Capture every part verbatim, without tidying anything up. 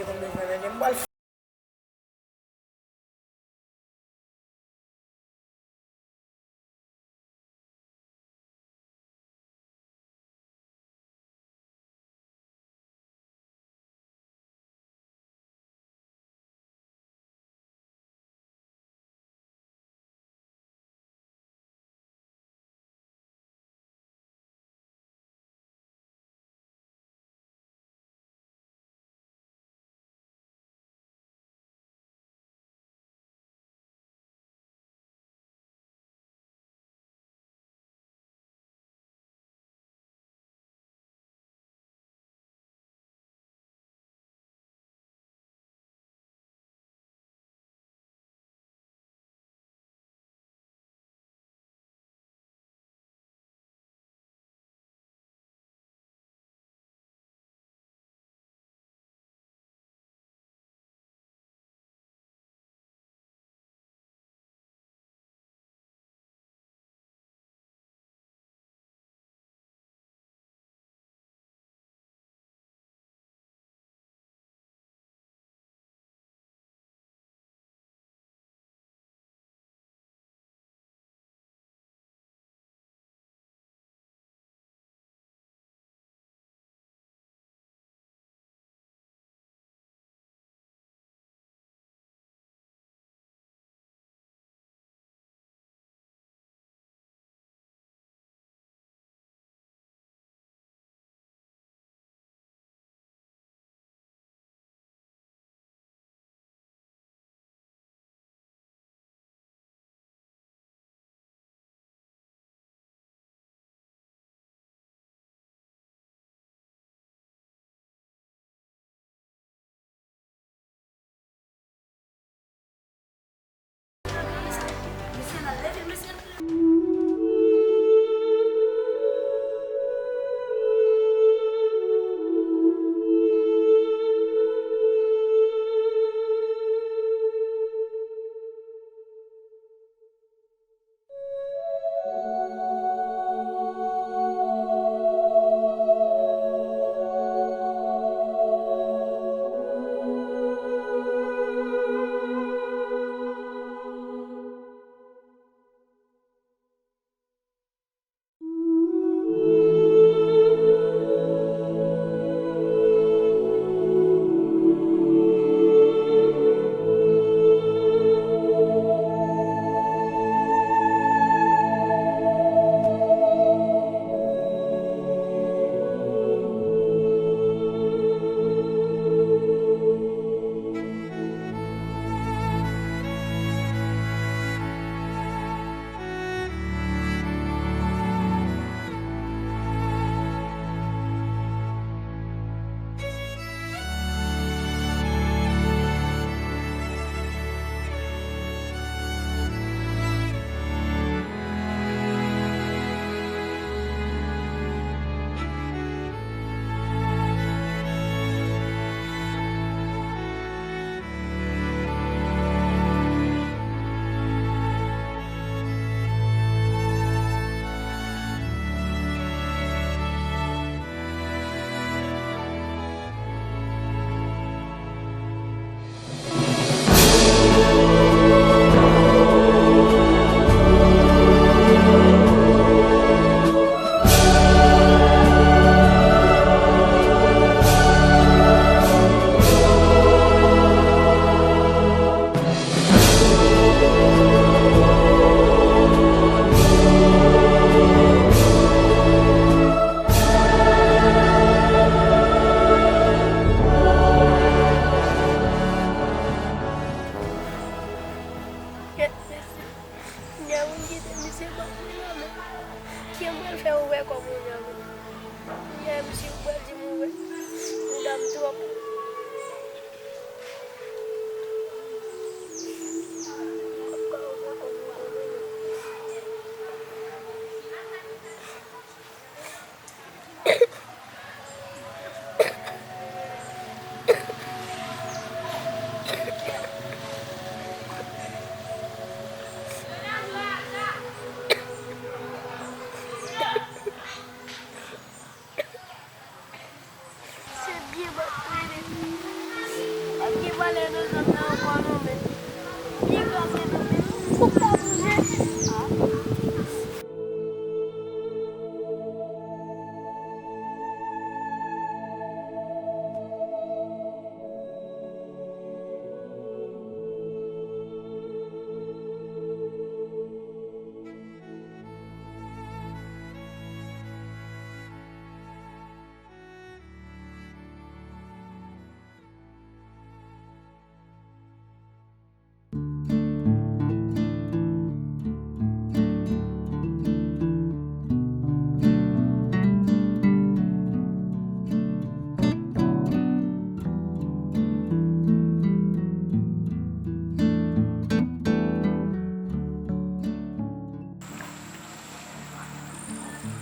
Konbyen fè mèt, m pral Ki valè nou zam nan ankò non, men. Li kraze nou, men. Fòk pa bouje. Ah.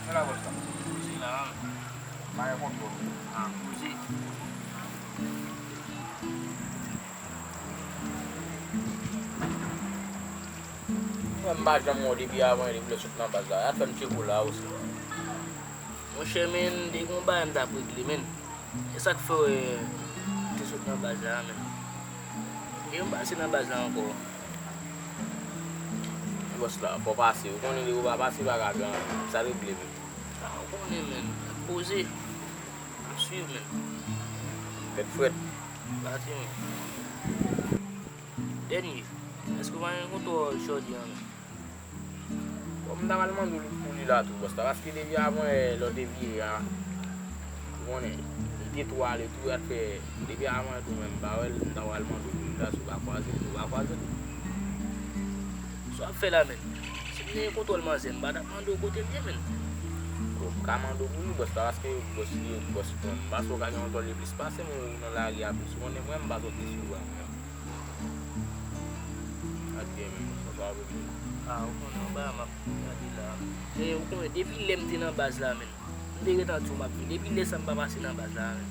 Mwen la bòs la. Poze la. Pa gen kontwòl. Ah, poze. Mwen m pa janm wè w depi avan, depi lè sot nan baz la. Sa fè m tcheke w la osi. Monchè, men, te gen yon bagay m t ap regle, men. E sa k fè w te sot nan baz la, men. Gen yon pase nan baz la ankò. Bòs la, fò pase. Ou konnen depi w pa pase, pa ka gen anyen. Sa regle, men. Ah, ou konnen, men. Poze. Ap swiv, men. Tèt frèt. Pati, men. Dènye, èske w pa gen kontwòl chòdyè an menm? Bon, m ta pral mande w pou li la tou, bòs la, paske depi avan yè lè w te vire a, ou konnen, li te twò ale tou, sa t fè, depi avan yè tou menm, m pa wè l, m ta pral mande w pou li la, si w pa kwaze l, si w pa kwaze l. Sa w ap fè la menm? Si m te gen kontwòl manzè, m pa t ap mande w kote l ye menm. Bon, m ka mande w pou li, bòs la, paske bòs li, bòs li, m panse w ka gen yon tòl li plis pase m, ou nan lari a plis, ou konnen mwen, m pa sòti sou ou a menm. Gad byen menm, sa w ap regle. Ah, ou konnen, yon bagay m ap gade la. Men, ou konnen, depi lè m te nan baz la, menm, m te gentan di w m ap vini. Depi lè sa m pa pase nan baz la, menm.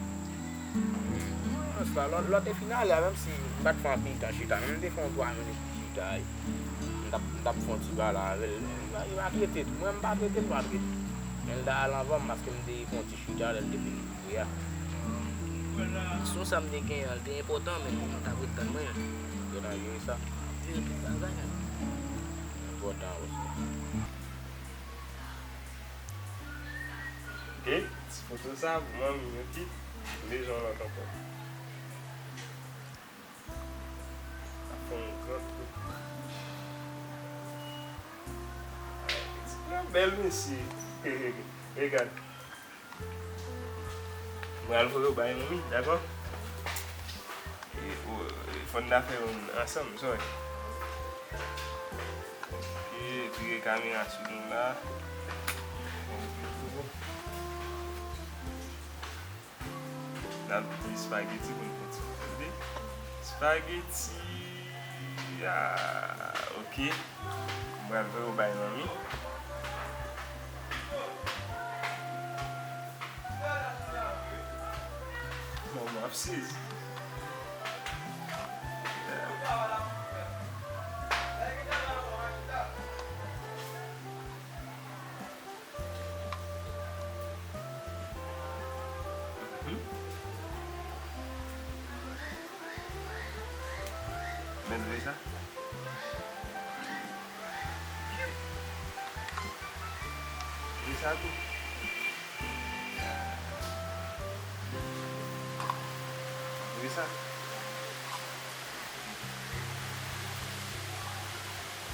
Sa, lè, lè w te fin ale a, menm si m pa t fè anpil tan chita, menm m te fè yon twa minit chita, m t ap, m t ap fè yon ti pale avè l. Li pa, li pa trete tou. Mwen, m pa trete l, m pa trete l. Men l ta al anvan m, paske m te fè yon ti chita lè l te fin. Wi a. Kesyon sa m te genyen an, l te enpòtan, men m t ap ret tann mwen. Yo nan jere sa. Jere tout bagay, men. Enpòtan, bòs. Ok, ti foto sa pou manmi, ok? Bezwen lòt ankò. Sa fè yon gran twou. Ti gran bèl mesye. Regad. Mwen al voye w bay manmi, dakò? E, o, e, fò n ta fè youn ansanm, sa w wè. Ok, vire kamera sou nou la. N ap di espageti pou n kontinye tande. Espageti, ah, ok. M pral voye w bay manmi. Manman ap sezi. Hmm? Men vre sa? Vre sa tou? Vre sa?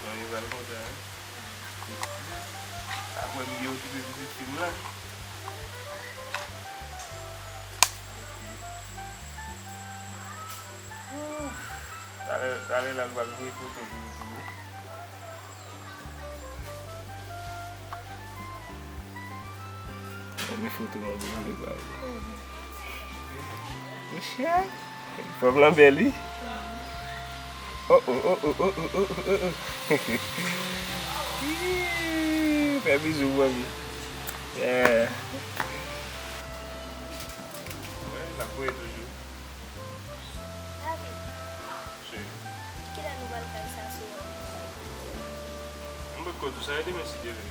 Non, yo pral kontan, wi. Apre m gen okipe pitit fi m lan. Talè, talè la, m pral voye foto pou, pou nou. Premye foto mwen pou mande pa ou. Monchè, fanm lan bèl, wi. Oh, oh, oh. Ih, fè bizou pou mwen. Yeah. Wè, l ap voye toujou. David, cheri, kilè nou pral fè sa sou? M potko di w sa, e demen si Dye vle.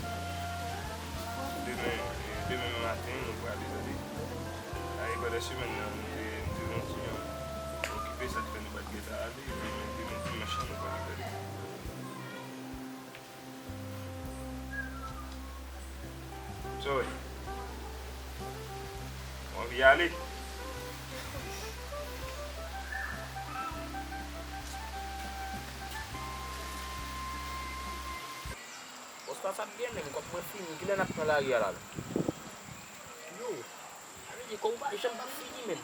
Demen, e, demen maten, nou prale, tande. A, e pandan semèn nan, m te, m te yon ti jan okipe, sa Gade, gade, gade, gade, machin, nou pa gade. Sorry. Mwen anvi ale. Bòs la, sa ap gen menm, kòb mwen fini, kilè n ap pran lari a la menm? Yo, sa vle di kòb ou pa janm p ap fini menm.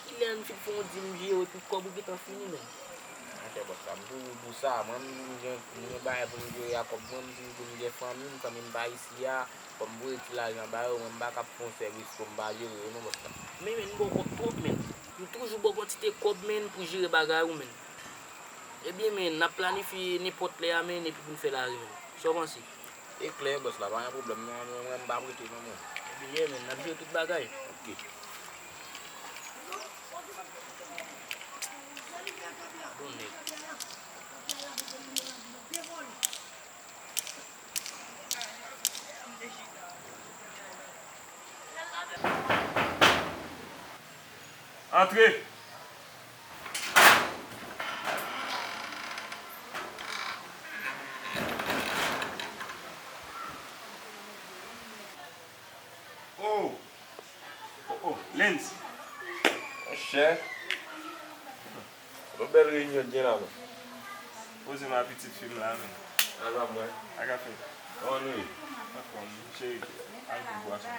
Kilè n fin fè yon dim jere epi kòb ou gentan fini menm? Monchè bòs la, m toujou di w sa, mwen m gen, m gen bagay pou m jere a kòb mwen, m toujou di w m gen fanmi m, fanmi m pa isi a, fò m voye ti lajan ba yo, mwen m pa ka ap fè yon sèvis pou m pa jere yo non bòs la. Men, men, m ba w kòb twòp menm. M toujou ba w kantite kòb menm pou jere bagay ou menm. Ebyen men, n ap planifye nenpòt lè a men, epi pou n fè lari men. Sa w panse? E klè, bòs la, pa gen pwoblèm non, mwen, mwen, m p ap rete non, mwen. Ebyen, yeah, men, n ap jere tout bagay. Ok. Bon nèg. Antre! Oh! Oh, oh, Lens! Monchè! Yon bèl reyinyon n gen la, non. Poze m a pitit fi m la, men. Ala mwen. Sa k ap fèt? Kòman nou ye? Anfòm, cheri. Al pran bwason.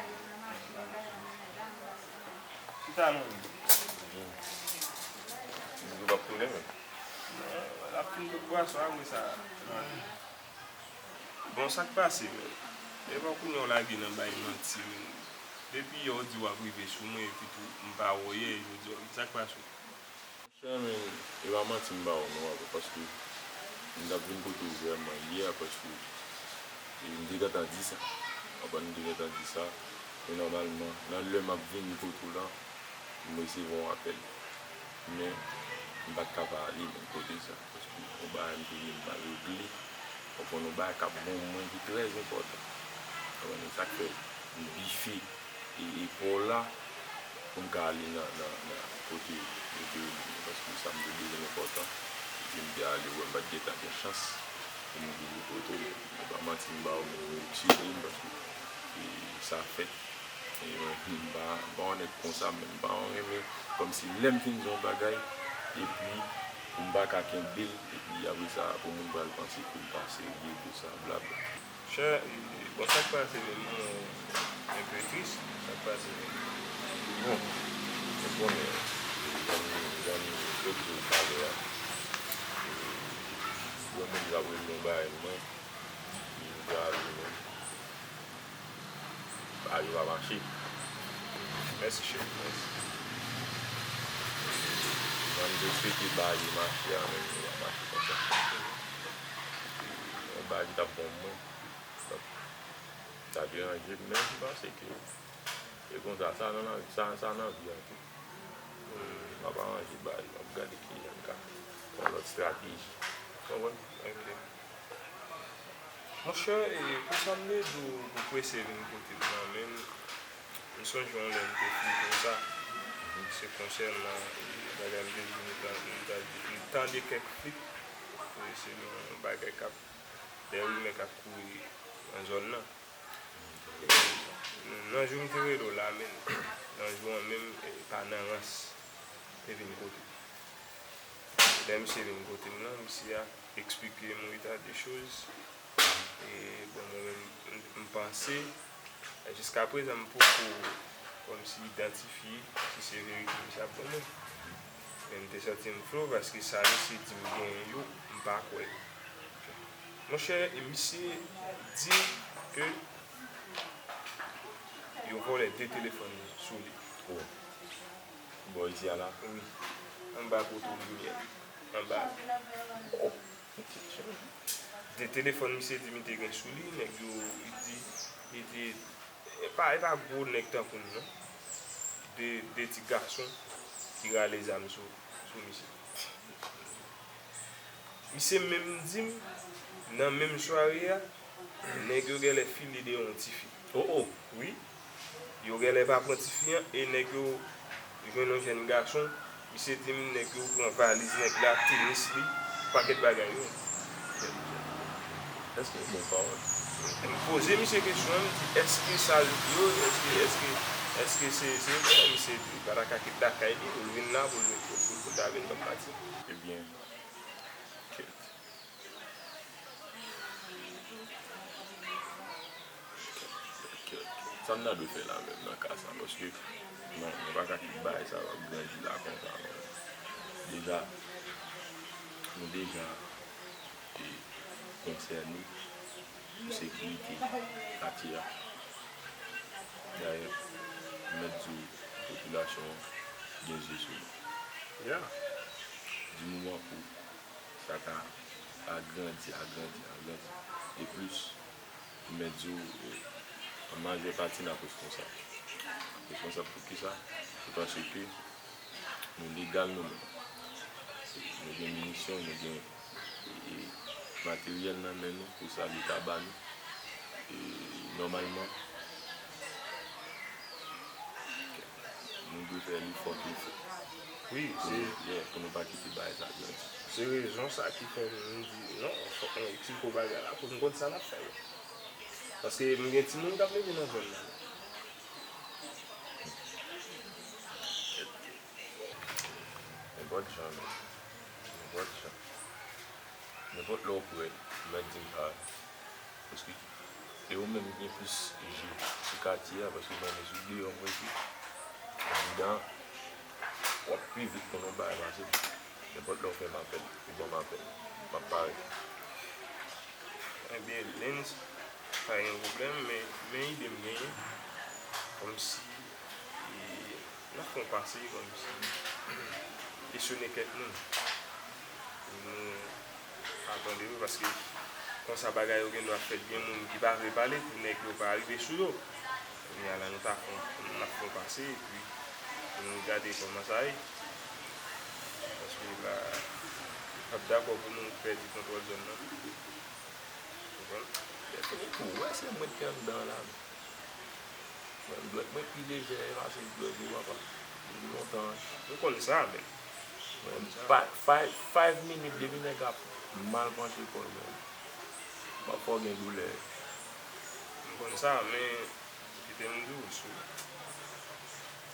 Chita non, men. Di w p ap tounen, men. Non, l ap fin tout bwason, apre sa. Bon, sa k pase, men? Epa kounye a w lage nan bay manti, men. Depi yè w di w ap rive sou mwen, epi tou, m pa wè w yè, jodi a, sa k pase w? Monchè, men, e pa manti m ba w non, paske m t ap vin kote w vrèman yè, paske e m te gentan di sa. Konprann, m te gentan di sa. Men nòmalman, nan lè m ap vini kote w la, m resevwa yon apèl. Men, m pa t ka pa ale menm kote sa, paske yon bagay m te gen m pa regle. Konprann, yon bagay k ap bon mwen ki trè enpòtan. Konprann, e sa k fè m bife e, e pa w la, pou m ka ale nan, nan, nan kote yo te rele m, paske sa m te bezwen enpòtan, epi m te ale wè m pa t gentan gen chans pou m vini kote w. E pa manti m ba w, men m retire m, paske, e, sa fèt. E mwen, m pa, m pa yon nèg konsa, men m pa yon renmen, kòmsi lè m fin di yon bagay, epi pou m pa ka kenbe l, epi apre sa, pou moun pral panse ke m pa serye, tou sa, blabla. Chè, bon, sa k pase menm, nou enpe tris, sa k pase menm? Bon, ou konnen, jan, jan m te di w talè a, yon moun ki t ap regle yon bagay pou mwen, li vin ale menm, bagay yo pa mache. Mèsi, cheri, mèsi. Jan m te swete bagay yo mache a, menm yo pa mache konsa. Se yon bagay ki t ap bon pou mwen. Donk, sa deranje m, men m panse ke se konsa, sa nan, sa, sa nan vi a tou. M ap aranje bagay yo, m ap gade kijan m ka fè yon lòt estrateji. Konprann? Ok. Monchè, e pou sa m te di w pou prese vin kote m nan, men m sonje yon lè m te flipe w sa. Se konsènan, e, bagay m te di w, m ta, m ta di, m tande kèk flit, e, se yon bagay k ap, de rimè k ap kouri nan zòn nan. Nan jou m te rele w la menm, nan jou an menm, e, pa nan rans, te vin kote m. Lè misye vin kote m nan, misye a eksplike m yon eta de choz. E, bon, mwen menm, m, m panse, jiskaprezan, m poko kòmsi idantifye si se verite misye ap ban mwen. Men m te santi m flo paske sa misye di m genyen yo, m pa kwè. Monchè, e misye di m ke yo vòlè de telefòn sou li. Oh. Bò isi a la? Wi. Anba poto limyè. Anba. Oh. De telefòn misye di m te gen sou li, nèg yo, li di, li di, e pa, e pa gwo nèg tankou m non. De, de ti gason ki rale zam sou, sou misye. Misye menm di m, nan menm sware a, nèg yo genlè file dèyè yon tifi. Oh, oh. Wi. Yo genlè pa pran tifi an, e nèg yo jwenn yon jèn gason, Misye di m nèg yo pran valiz nèg la, tenis li, pakèt bagay wi. Èske l gen pawòl? M poze misye kesyon an, m di èske sa l di yo, èske, èske, èske se, se vre? Misye di li pa ta ka kite lakay li pou l vin la, pou l, pou, pou, pou l ta vin kòm pati. Ebyen, kèt. Sa m ta dwe fè la menm nan ka sa, paske non, nou pa ka kite bagay sa yo ap grandi la konsa non. Deja, nou deja e konsène pou sekirite katye a. Dayè, m mèt di w, popilasyon an gen zye sou nou. Di moman pou sa ka agrandi, agrandi, agrandi. E plis, m mèt di w, e, an majè pati n ap responsab. N ap responsab pou kisa? Se paske nou legal nou menm. Nou gen minisyon, nou gen, e, e, materyèl nan men nou pou sa Leta ba nou. E, nòmalman, nou dwe fè li fò ke l fò. Wi, pou se nou, yeah, pou nou pa kite bagay sa grandi. Se rezon sa ki fè m di non, fòk nou eksplike bagay la pou nou konn sa n ap fè yo. Paske m gen timoun k ap leve nan zòn nan. Nenpòt jan, men. Nenpòt jan. Nenpòt lè w prè, mèt di m sa. Paske e ou menm ki gen plis je sou katye a, paske mwen menm sou deyò m rete. Anndan, w ap pi vit konn yon bagay pase m. Nenpòt lè w fè m apèl, ou ban m apèl, m ap pare. Ebyen, Lens, pa gen pwoblèm, men, men ide m genyen, kòmsi, e, n ap fè yon pase, kòmsi, kesyone kèk moun. Pou nou pa tande yo, paske konsa bagay yo gendwa fèt, gen moun ki pa vle pale pou nèg yo pa rive sou yo. Kounye a la, nou ta fè, n ap fè yon pase, epi pou nou gade kòman sa ye. Paske la, m p ap dakò pou nou pèdi kontwòl zòn nan. Ou konprann? Lè fini tou, w wè se mwen ki anndan la. Mwen, dwèt mwen pi lejè pase dwèt ou, papa. Depi lontan. M konn sa, men. Mwen, pa, five, five minutes, depi nèg ap mal panche kò l, men. M ap fè w gen doulè. M konn sa, men kite m di w, sou.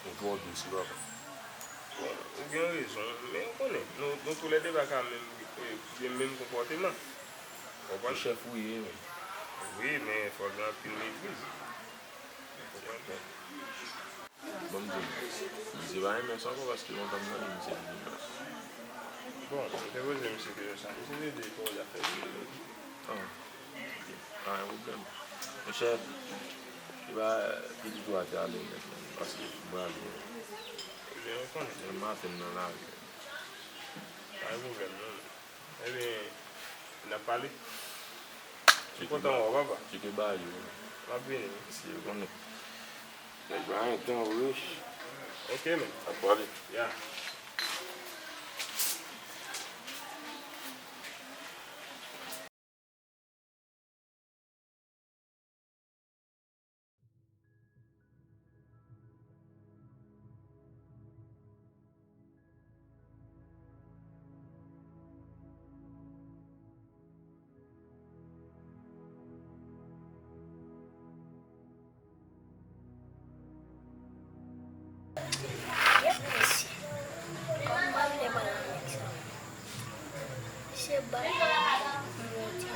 Ou twò dous wi, papa. Bon, ou gen rezon, men ou konnen, nou, nou toulède pa ka menm, e, gen menm konpòteman. Ou konprann? Se chèf ou ye, men. Wi, men fò gen anpil metriz. Ou konprann? Bon, m di w, misye pa renmen sa ankò paske lontan m tande misye di konsa. Bon, m te poze misye kesyon sa. Misye te di l pa wè zafè li. Ah, ok. Pa gen pwoblèm. Monchè, se pa pitit ou a te ale nèt non, paske m prale. Ebyen, ou konnen. Demen maten m nan lari. Pa gen pwoblèm non. Ebyen, n ap pale. M kontan wè w, papa. Tcheke bagay yo. M ap vini. Mesye, ou konnen. Nèg la gen tan vre. Ok, men. N ap pale. Ya. Yep, mesye. Kòman m pral fè pale ak nèg sa? Misye bat mwen, m monte.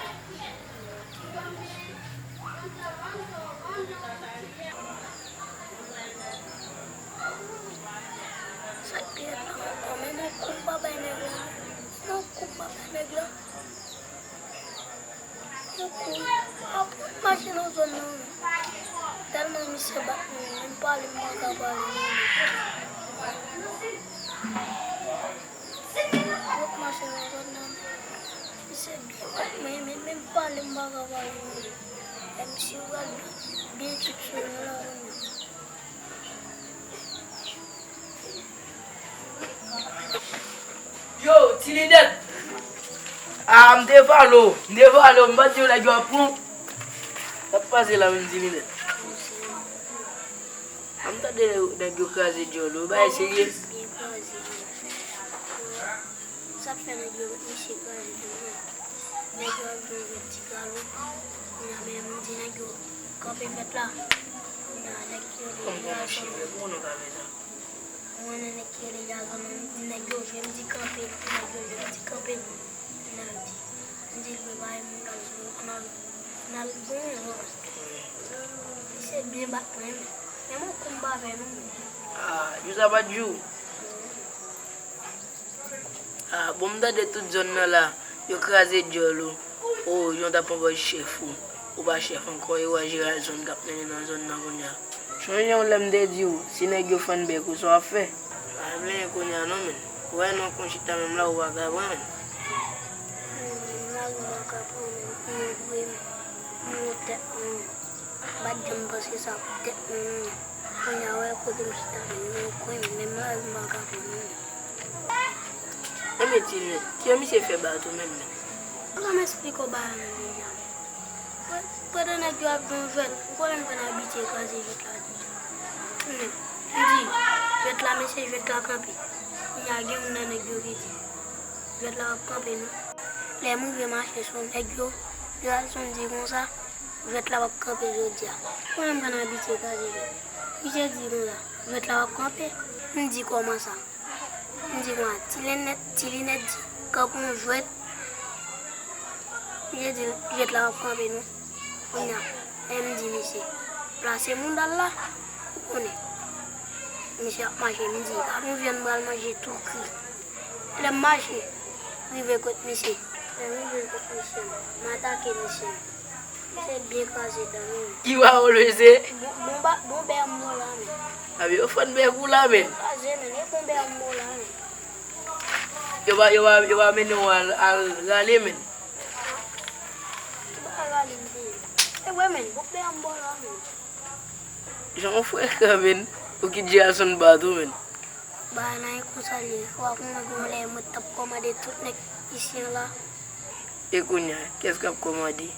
Sa k pi rèd la ankò, men yon kou m pa bay nèg la. Yon kou m pa bay nèg la. Yon kou, m ap mache nan zòn nan, men tèlman misye bat mwen, menm pale m pa ka pale, non. M ap mache nan zòn nan, misye byen bat mwen, men menm pale m pa ka pale, non. M C pral byen, byen tchip sou mwen la, non. Yo, ti lidè! Ah, m te pale w, m te pale w, m pa t di w nèg yo ap pran w. Sa k pase la menm, ti lidè? Ah, m tande nèg yo kraze djòl yo, bagay serye. Byen kraze. Sa fè nèg yo met misye kraze tèt mwen. Nèg yo ap jwe yon ti galon. Kounye a, men m di nèg yo kanpe vèt la. Kounye a, nèg yo vin kraze. Mwen, nèg ki rele Jason, m di nèg yo jwe, m di kanpe, nèg yo jwe, m di kanpe. Kounye a, yo di, m di l vre, bay moun nan jwe, nan, nan l gon yon. Misye byen bat mwen, men, men mwen kou m pa fè non. Ah, jou sa pa t jou. Ah, bon, m tande tout zòn nan la, yo kraze djòl ou. Oh, jan w t ap anvoye chèf ou. Ou pa chèf ankò, e w a Geraldson k ap mennen nan zòn nan kounye a. Sonje yon lè m te di w, si nèg yo fann bèk ou, sa w ap fè? Pa blenyen kounye a non, men. Ou wè non, kon chita menm la, ou pa ka pran, men. Menm la, ou pa ka pran, men. Ou voye m, ou tèt mwen. M pa t janm panse sa pou tèt mwen, non. Kounye a, wè kote m chita, menm nan kwen, menm la, m pa ka pran, non. Ebyen, Tine, kijan misye fè bat ou menm, menm? Ou ka m esplike w bagay la deja. Pandan nèg yo ap jwe yon jwèt, ou konnen m konn abitye kraze jwèt la deja. Kounye a, m di, jwèt la, mesye, jwèt la kanpe. Kounye a, gen youn nan nèg yo ki di, jwèt la p ap kanpe, non. Lè m rive mache sou nèg yo, Geraldson di konsa, jwèt la p ap kanpe jodi a. Ou konnen m konn abitye kraze jwèt. Misye di konsa, jwèt la p ap kanpe. M di kòman sa? M di konsa, ti linèt, ti linèt di, kanpe yon jwèt. Misye di, jwèt la p ap kanpe non. Kounye a, lè m di misye, plase mouda l la, ou konnen. Misye ap mache, m di, pa gon vyann m pral manje tou kri. Lè m mache, rive kot misye. Lè m rive kot misye, m atake misye. Misye byen kraze dan li. Ki pawòl mesye? Bon, bon, ba, bon bè m mò la, men. Abi, yo fann bèk ou la, men. Kraze, men, e bon bè m mò la, men. Yo pa, yo pa, yo pa mennen w al, al rale, men. Ki pa rale m te ye. E wè, men, bon bè m mò la, men. Jan w frekan, men. Ou kite Geraldson bat ou, men. Bagay la e konsa l ye. Ou pa konnen gen yon lè mwen t ap kòmande tout nèg isi an la. E kounye a, kiyès k ap kòmande?